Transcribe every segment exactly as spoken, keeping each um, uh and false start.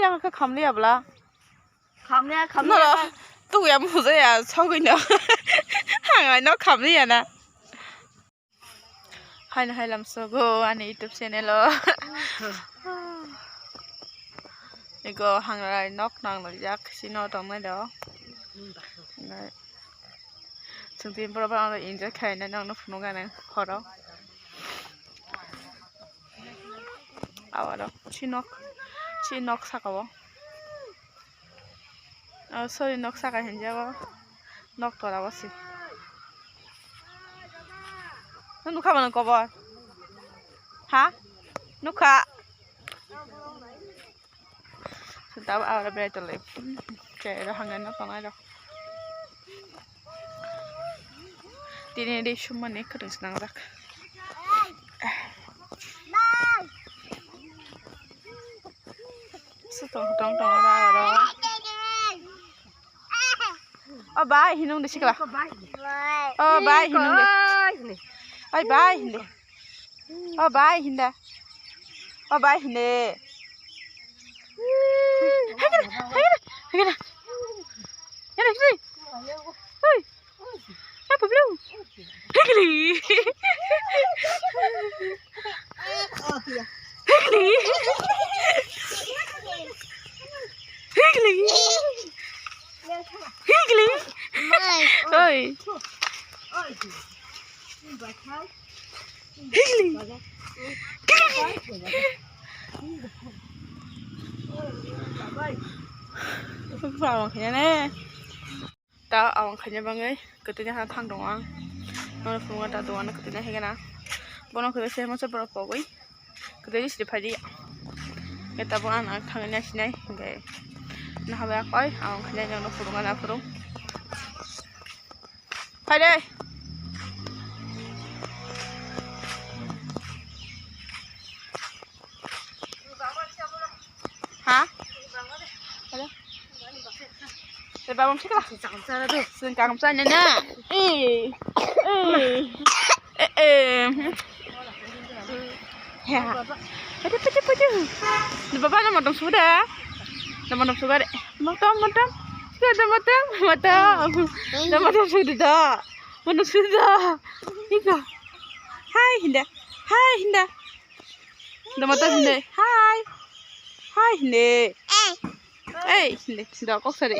Ang khe khamliya bla. Khamliya, khamliya. Noro tuya mujaya sogwino. Hangai no khamliya na. Haino hai lamsogo ani YouTube channel o. Ego hangrai nok nang laijak sino tongnai do. Chwng tini borok bai enjoy khaina nang no phunukgani horo. Awaro chinok chinok saka o. Oh, sorry, nok saka hinjago. Nok tora o si. Nukha mano kobor. Ha? Nukha. Tabuk abra berai tolai. Khe ro hangai no tongnai ro. Tini ri sumani kwrwng swnamjak. Sutong tong tong ro ro. O bai hinung de sikla. O bai hinung de. Oi bai hinde. O bai hinda. O bai hinde. Hagina, hagina, hagina. Hagina, hagina. Oi. Apa belum? Hagina. Hagina. Hagina. Higli. Oi. Higli. Higli. Bawang khaina ne. Ta awang khaina bangwi kwtwini ha thang tongo ang. Nono phunukgo ta dogan kwtwini haikhe na. Bono khe se masa borok pogwi. Kwtwini sidi phaidi. Khe tabuk ang thangna sinai hinkhe. Nahabai akoi awang khaina nangno phunukgo na phuru. Phaide. Ha? Hello? Te babam sikla. Sing kang sa ne na. Eh. Eh. Eh. Eh. Ya. Pati pati pati. Ni baba na matam suda. Na matam suga de. Matam matam. Suga matam matam. Na matam suda. Matam suda. Ika. Hai hinda. Hai hinda. Dama ta hinde. Hai. Hai hinde. Ei hinde. Da kok sari.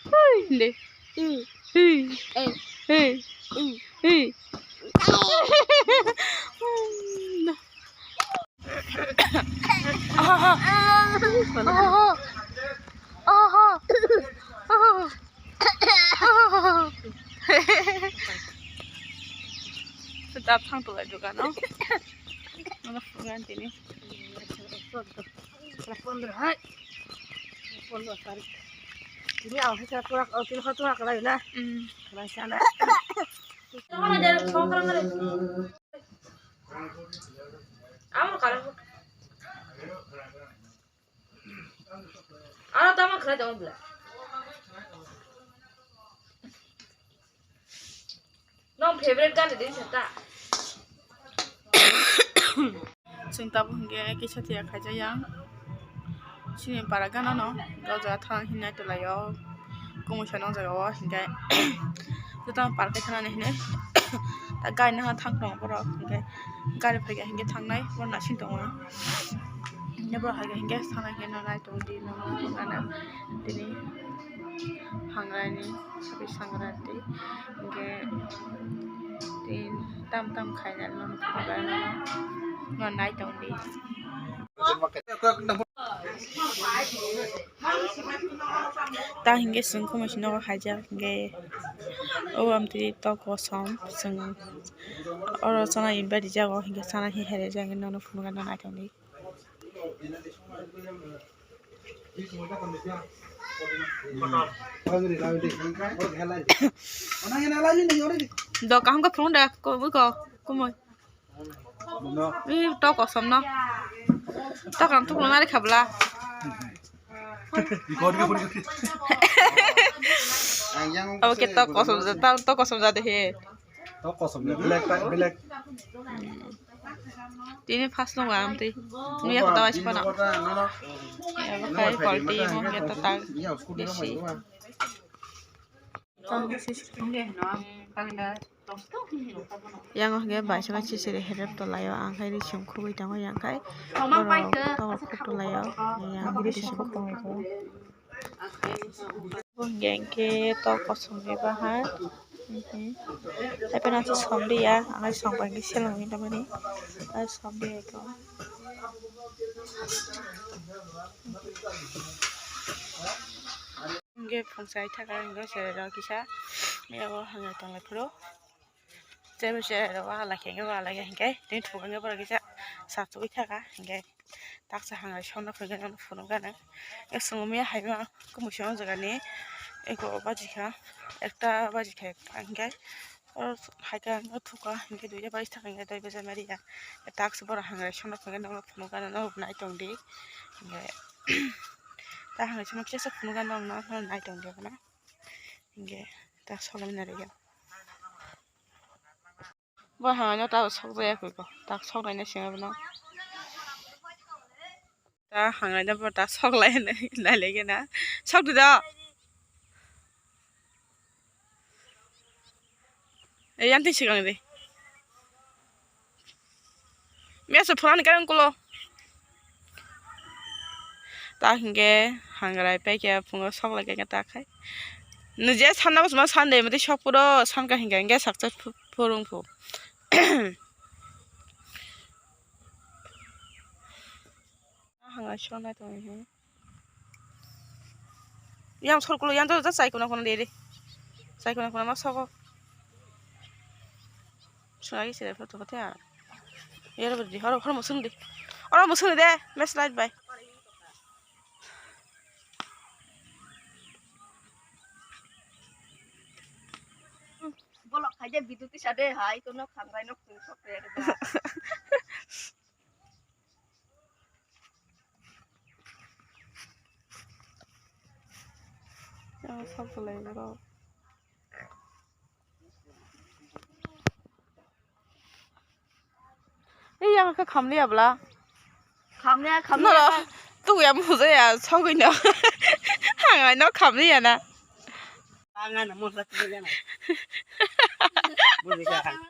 Hai hinde. Hey. Hey. Hey. Hey. Aha. Aha. Aha. Aha. Sedap sang tulai juga no. Mana pengantin ini. Pondro hai. Pondro tarik. Ini awak kita turak, awak kita turak lagi lah. Hmm. Kalau sana. Kamu ada songkang ada. Kamu kalau. Ano tama khwlai tongo bwla. Nong favorite gari din sata. Chwng tabuk hinkhe kisa tiya khaijak yang. Chini para gana no o jaga thang hinai tulaio. Kumui sa nw jaga o hinkhe. Joto park khe thangna hinai. Ta gari no thang tongo borok hinkhe. Gari phaikha hinkhe thangnai borok naising tongo. Hinkhe borok haikhe hinkhe sana hinkhe nai tongdi nw gana tini hangrani sabi sangrani hinkhe tini tam tam khainani nw nai tongdi. Ta hinkhe chwng khumui sino haijak hinkhe o amtwi tok kosom chwng oro chana invite rijak o hinkhe chana hi hai rijak hinkhe nono phunukgwi naithokdi. Do kaham khe phunukda ko kumui. Ih, tok kosom no. Tok ang tuk nari khabla. Abo khe tok kosom ja, ta tok kosom ja de he. Tok kosom ya, black ta, black. Tini first nung ang twi. Nung ya kota wasi pana. Ya, bakai quality mo ya ta ta desi. Yang hingke baisana sisiri herep tolaio, ang khai ri sum khugui tongo, yang khai borok tongok khuk tolaio, yang ri sum khugui tongo. Hingke tok kosong ni bahan, hai phano aswk som liya, ang hai song pai khe selengwi tongmani, som liya khe. Hingke phung chai thaka hingke cherai rok kisa miyabo hangai tonglai phuru. Tei bo cherai rok waha lai khe hingke waha lai khe hingke tini thubui hingke borok kisa sa tubui thaka hingke taksa hangai songno phunukhe nono phunuk gana. Chwng mia hai ma kumuisa o jaga ni eko baji kha ekta baji kha hingke oro hai khe thukha hingke duita baji thaka hingke dui baji mari ya taksa borok hangai songno phunukhe nono phunuk gana nono nai tongdi hingke. Ta hangai songno kisa phunukgana nongno nai tongdi abono. Hingke ta soklaina rega. Bo hangaino ta sokjaya koi ko. Ta soknaina seng abono. Ta hangaino bo ta soklai nai lailaigena. Sokdi do. Ei, yang twi swkang di. Mesa phurani karang kulo. Ta hingke hangrai paikhe phungo sok lai khe ta khai. Niji sanna bosma Sunday mati sok puro sanka hingke hingke sakcha phurung phu. Hangai songna tongwi. Yang sor kulo yang to chai kuna kuna de de. Chai kuna kuna ma sogo. Sunagi sere photo kotha. Yar bodi horo horo musung de. Oro musung de mes light bai. Bolok khai de bidu tisa de hai to nok khangrai nok tung sok de. Yang sab belai borok. Ei yang khe khamliya bla. Khamliya, khamliya. Noro tu ya mujaya sogwi no. Hangai no khamliya na. Ang ano mosla tibili na. Buji ka.